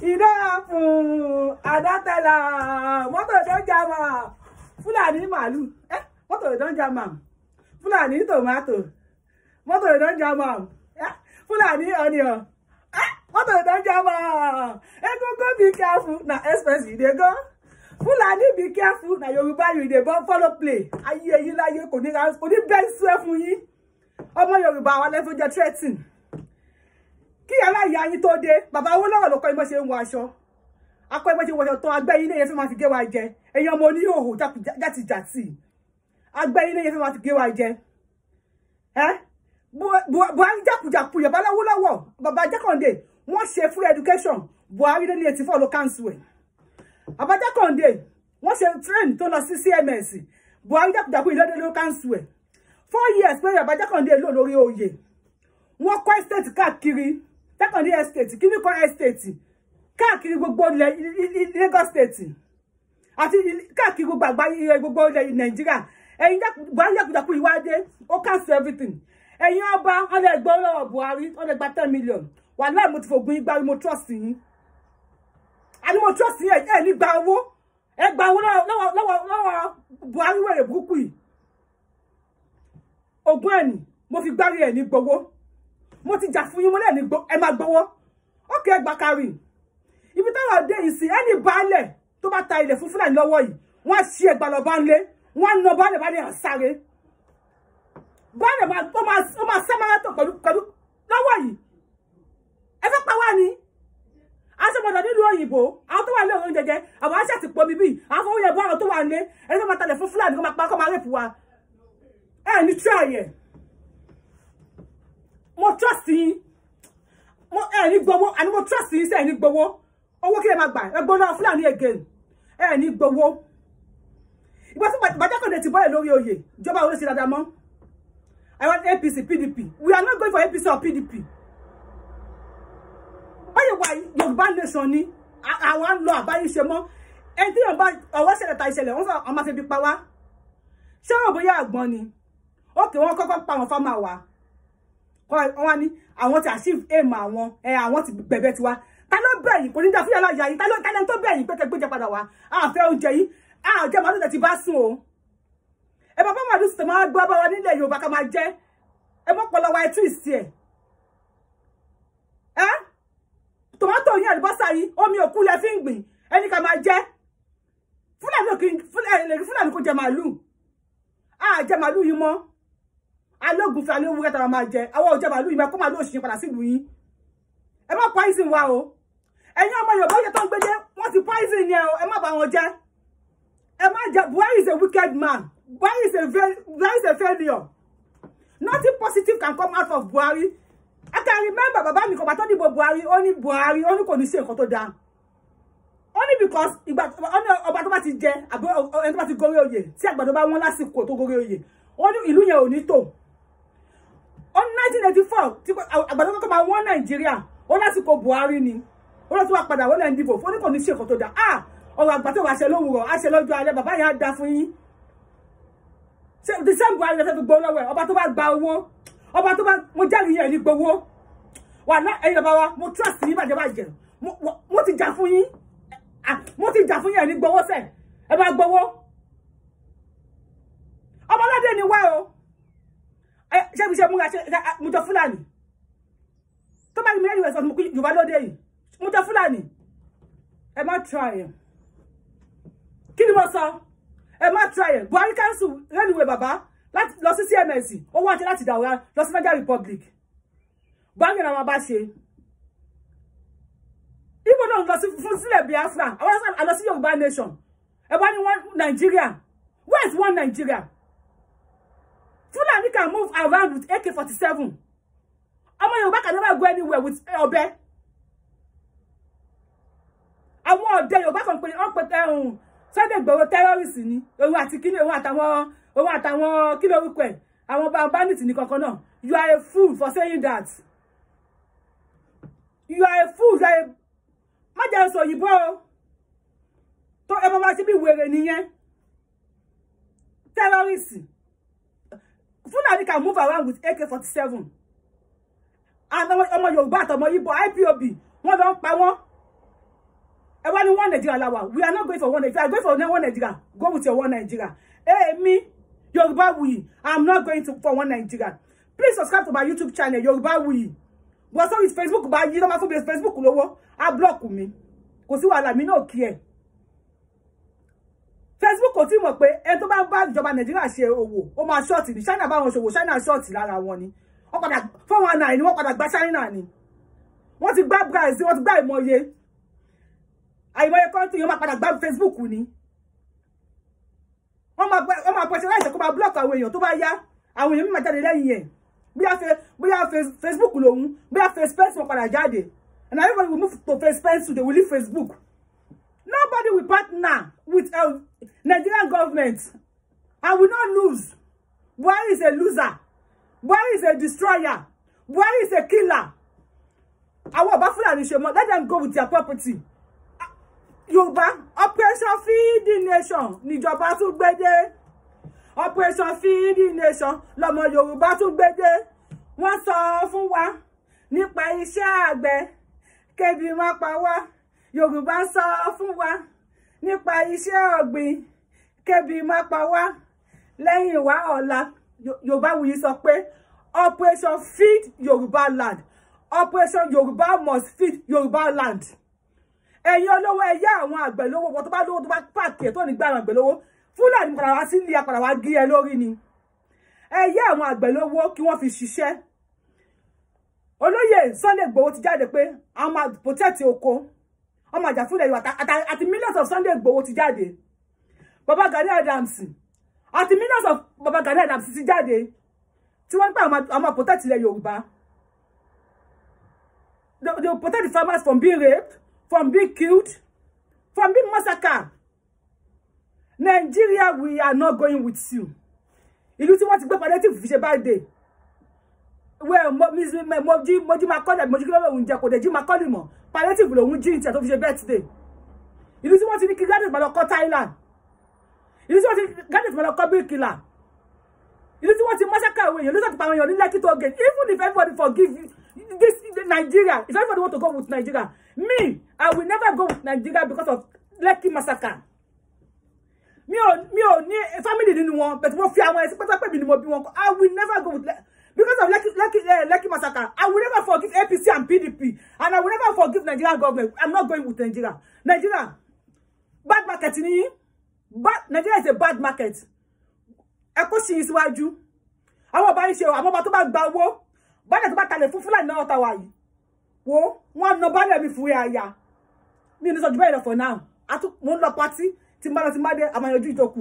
E don happen. I don tell am. Motor don jam am. Fulani màálù. Eh, motor don jam am. Fulani tomato. Motor don jam am. Eh, Fulani onion. Eh, motor don jam am. Egungun, be careful. Na express you dey go. Fulani, be careful. Na Yorùbá you dey follow play. Ayé yín láyé kò ní kò ní bẹ́ẹ̀ sú ẹ fún yín. Ọmọ Yorùbá wa lẹ́fún jẹ́ threatening. Kí aláìyá yín tó dé, bàbá Awólọ́wọ̀ ló kọ́ ẹ bọ́ ṣe ń wọ aṣọ. Akọ́ ẹ bọ́ ṣe ń wọṣọ tán, agbẹ́ ilé yẹn fẹ́ máa fi gé wa jẹ. Ẹ̀yin ọmọ oníhòòhò játijàti. Agbẹ́ ilé yẹn fẹ́ máa fi gé wa jẹ. Ẹ́ Buhari jákujàku, yàbá Awólọ́wọ̀, bàbá Jákàndé, wọ́n ṣe free education. Buhari lé ní 84 ló cancel ẹ̀. Bàbá Jákàndé, wọ́n ṣe train tó lọ sí CMS. Buhari jákujàku ìlọ́dẹ ló cancel ẹ̀. 4 years pé bàbá Jákàndé lò lórí oyè. Wọ́n kọ́ estate káàkiri. Jákàndé Estate, kíní kan estate, káàkiri gbogbo ilẹ̀ Lagos State àti káàkiri gbogbo àgbáyé, gbogbo ilẹ̀ Nàìjíríà. Ẹ̀yin Buhari jákujàku ìwádé, ó cancel everything. Ẹ̀yin ọba, wọ́n lè gbọ́ lọ́wọ́ Buhari, wọ́n lè gba 10 million. Wàhálà, mo ti fògùn yín gbárí. Mo trust yín, àní mo trust yín. Ẹ ní gba owó, ẹ gba owó lọ́wọ́ Buhari wẹ̀rẹ̀ burúkú yìí. Ogún ẹ̀nì mo fi gbárí ẹ̀ ní gbowó. Mo ti jà fún yín, mo lẹ́ẹ̀ ní ẹ máa gbowó. Ókè, ẹ gbà kárì. Ibi táwọn dé yìí sí, ẹni baálẹ̀ tó bá ta ilẹ̀ fún Fúlàní lọ́wọ́ yìí, wọ́n á ṣí ẹgbàá lọ bá ń lé, wọ́n á nà baálẹ̀, baálẹ̀ àsáré, baálẹ̀ ó máa sá marathon pẹ̀lú lọ́wọ́ yìí. Ẹ fẹ́ pa wá ni aṣọ́mọdọ̀ nílùú òyìnbó. Àwọn tó wà ní oúnjẹ jẹ, àwọn aṣẹ́ ti pọ̀ bíbí, àwọn fowó yẹn bọ́. Àwọn tó wà ní ẹni tó máa talẹ̀ fún Fúlàní, kó máa pa, kó máa rape wa, ẹ ní try ẹ̀. Mo trust yín, mo ẹ ní gbowó. Àní mo trust yín sí, ẹ ní gbowó. Owó kí ẹ máa gbà? Ẹ gbowó lọ́wọ́ Fúlàní again? Ẹ ní gbowó. Ìgbà tí Bàjákàndé ti bọ́lẹ̀ lórí oyè, ìjọba wo ló ṣe dáadáa mọ́? I want APC, PDP. We are not going for APC or PDP. Báyìí wà, Yorùbá nation ni àwa ń lọ. Àbáyé ṣe mọ́ ẹni tí yóò bá ọwọ́ ṣẹlẹ̀ ta ìṣẹ̀lẹ̀, wọ́n sọ àwọn máa fi bí pa wá. Ṣé wọn bóyá àgbọn ni? Ókè, wọ́n kọ́kọ́ pa àwọn farmer wa. Wọ́n wá ní àwọn ti achieve aim àwọn ẹ, àwọn ti bẹ̀bẹ̀ tiwa. Ta ló bẹ̀ yín? Kò ní dá fún yàrá ìyá yín. Ta ló tálẹ́ tó bẹ̀ yín pé kẹ́ gbéjẹ padà wá? Àfẹ́ oúnjẹ yín, àjẹ màálù tẹ̀ ti bá sùn o. Ẹ bàbá màálù sì máa gbọ́ bá wa nílẹ̀ Yorùbá ká máa jẹ́. Ẹ mọ́ pọlọ wa, ẹ twist ẹ̀. Ẹ tòmátò yín, àlùbọ́sà yín, omi òkú lẹ fi ń gbìn. Ẹni ká máa jẹ Fúlàní òkè, Fúlàní kò jẹ màálù. Àjẹ màálù yín mọ́. Alógun fi alówó kẹta máa jẹ. Àwọn ò jẹ màálù yín mọ́. Kó màálù òṣìṣẹ́ padà sílùú yín. Ẹ má poison wa o. Ẹ̀yin ọmọ Yorùbá, oúnjẹ tó ń gbédé, wọ́n ti poison yẹn o. Ẹ má bá wọn jẹ, ẹ má jẹ. Buhari is a wicked man. Buhari is a failure. Nothing positive can come out of Buhari. I can remember bàbá mi kọ̀ọ̀bà tó dìbò Buhari, ó ní Buhari, ó ní kò ní ṣe nǹkan tó dáa. Ó ní because ìgbà ọba tó bá ti jẹ, àbí ẹni tó bá ti gorí oyè, tí àgbàdo bá wọ́n lásìkò tó gorí oyè, ó ní ìlú yẹn ò ní tò. Ó ní 1984 tí àgbàdo kọ́kọ́ máa wọ́n Nàìjíríà, ó lásìkò Buhari ni. Ó lọ tó wá padà wọ́n lẹ́yìn dìbò, ó ní kò ní ṣe nǹkan tó dáa. Ah, ọ̀rọ̀ àgbà tó wàá ṣe lówùrọ̀ á ṣe lọ́jọ́ alẹ́. Bàbá yẹn á da fún yín. The same Buhari lè fẹ́ fi gbowó lọ́wọ́ ẹ̀. Ọba tó bá gba owó, ọba tó bá, mo jẹ́rìí yẹn ní gbowó wà lá. Ẹ̀yin bàbá wa, mo trust yín bàjẹ́ bàjẹ́. Mo ti jà fún yín, mo ti jà fún yín. Ẹ̀ ní gbowó sẹ̀, ẹ bá gbowó. Ọmọládé ni wá o. Ṣé mi ṣe múra? Ṣe mo jọ Fúlàní? Tó bá rí mi lẹ́yìn ìwẹ̀sọ̀, mo kí Yorùbá lóde yìí, mo jọ Fúlàní? Ẹ má try ẹ. Kí ni mo sọ? Ẹ má try ẹ. Buhari cancel railway bàbá láti lọ sí CMS. Ó wá ṣe láti Daura lọ sí Niger Republic. Buhari náà máa bá ṣe ibo náà lọ sí fún sílẹ̀ Biafra. Àwọn àlọ sí Yorùbá nation. Ẹ bá ní one Nigeria. Where is one Nigeria? Fulani can move around with AK-47. Ọmọ Yorùbá can never go anywhere with ọ̀bẹ. Àwọn ọ̀dẹ Yorùbá kan pé wọ́n pe ẹ̀hún Sunday Igboho terrorist ni. Òun àti kíni, òun àtàwọn kí lórúkọ ẹ̀, àwọn bandit ní kankan náà. You are a fool for saying that. You are a fool. You are a, má jẹ́ sọ òyìnbó o. Tó ẹ máa ṣe bí wèrè nìyẹn. Terrorist. Fulani can move around with AK-47 and ọmọ Yorùbá àtọmọ Igbo, IPOB, wọ́n lọ ń pa wọ́n. Nigeria la wà. We are not going for one Nigeria. If you are going for one Nigeria, go with your one Nigeria. Èmi Yorùbáwùyí, I'm not going to for one Nigeria. Please subscribe to my YouTube channel, Yorùbáwùyí. Wọ́n sọ with Facebook bá yí lọ́mọ fún mi Facebook lówó, á block mi. Kò sí wàhálà, mi náà kí ẹ̀. Facebook kò tí mọ̀ pé ẹni tó bá ń bá ìjọba Nàìjíríà ṣe òwò, ó máa short ní. China bá wọn ṣòwò, China short lára wọn ni. Wọ́n padà 419 ni wọ́n padà gba China ni. Wọ́n ti gbá Brazil, wọ́n ti gbá ìmọye. Àìmọye country yóò máa padà gbá Facebook ni. Wọ́n máa pressurize kó máa block àwọn èèyàn tó bá yá. Àwọn èèyàn mímọ̀ jáde lẹ́yìn ẹ̀. Bóyá Facebook lòun, bóyá Facebook wọn padà jáde. And everybody will move to Facebook, they will leave Facebook. Nobody will partner with Nigerian government. And will not lose. Buhari is a loser. Buhari is a destroyer. Buhari is a killer. Àwọn ọba Fúlàní ṣe mọ́, let them go with their property. Yorùbá, Operation Feed the Nation níjọba tún gbé dé. Operation Feed the Nation lọmọ Yorùbá tún gbé dé. Wọ́n sọ fún wa nípa iṣẹ́ àgbẹ̀, kébi má pa wá. Yorùbá sọ fún wa nípa iṣẹ́ ọ̀gbìn, kébi má pa wá. Lẹ́yìn wá ọ̀la, Yorùbáwùyí sọ pé Operation Feed Yorùbá Land. Operation Yorùbá must feed Yorùbá land. Ẹ̀yin olówó, ẹ yá àwọn àgbẹ̀ lówó. Wọ́n tó bá lówó, tó bá pààkì ẹ̀ tó ní gbà àwọn àgbẹ̀ lówó, Fúlàní padà wá sí ilé, padà wá gé ẹ lórí ni. Ẹ yá àwọn àgbẹ̀ lówó kí wọ́n fi ṣiṣẹ́. Olóyè Sunday Igboho ti jáde pé àwọn máa protect oko, ọmọ àjàfúnlẹ̀ Yorùbá, àti millions of Sunday Igboho ti jáde. Baba Gani Adams àti millions of Baba Gani Adams ti jáde tí wọ́n ń pè àwọn máa protect ilẹ̀ Yorùbá. They will protect the farmers from being raped, from being killed, from being massacred. Nigeria, we are not going with you. Ìlú tí wọ́n ti gbé palliative fi ṣe birthday. Well, mo jí Macaulay, mo jí kí lóun jẹ, kò dé jí Macaulay mọ́. Palliative lòun jí ìtẹ̀ tó fi ṣe birthday. Ìlú tí wọ́n ti ní kí graduate máa lọ kọ́ Thailand. Ìlú tí wọ́n ti graduate máa lọ kọ́ bíríkìlà. Ìlú tí wọ́n ti massacre àwọn èèyàn, ìlú tí wọ́n ti pa àwọn èèyàn ní Lekki toll gate. Even if everybody forgive you, this Nigeria, if everybody want to go with Nigeria, me, I will never go with Nigeria because of Lekki massacre. Mi ò ní family nínú wọn, but mo fi àwọn ẹsẹ̀ pẹ́pẹ́ mi ni mo bí wọn. I will never go with, because of Lekki massacre. I will never forgive APC and PDP, and I will never forgive Nigerian government. I'm not going with Nigeria. Nigeria, bad market ni. Bad, Nigeria is a bad market. Ẹ kó sí síwájú. Àwọn ọba yìí ṣe, àwọn ọba tó bá gba owó, bálẹ̀ tó bá talẹ̀ fún Fúlàní náà ta wà yìí. Wo, wọ́n na bálẹ̀ mi fún àyà. Mi ò ní sọ jù bẹ́ẹ̀ lọ for now. Mo ń lọ party, tí n bá lọ, tí n bá dé, a máa yanjú ìtókù.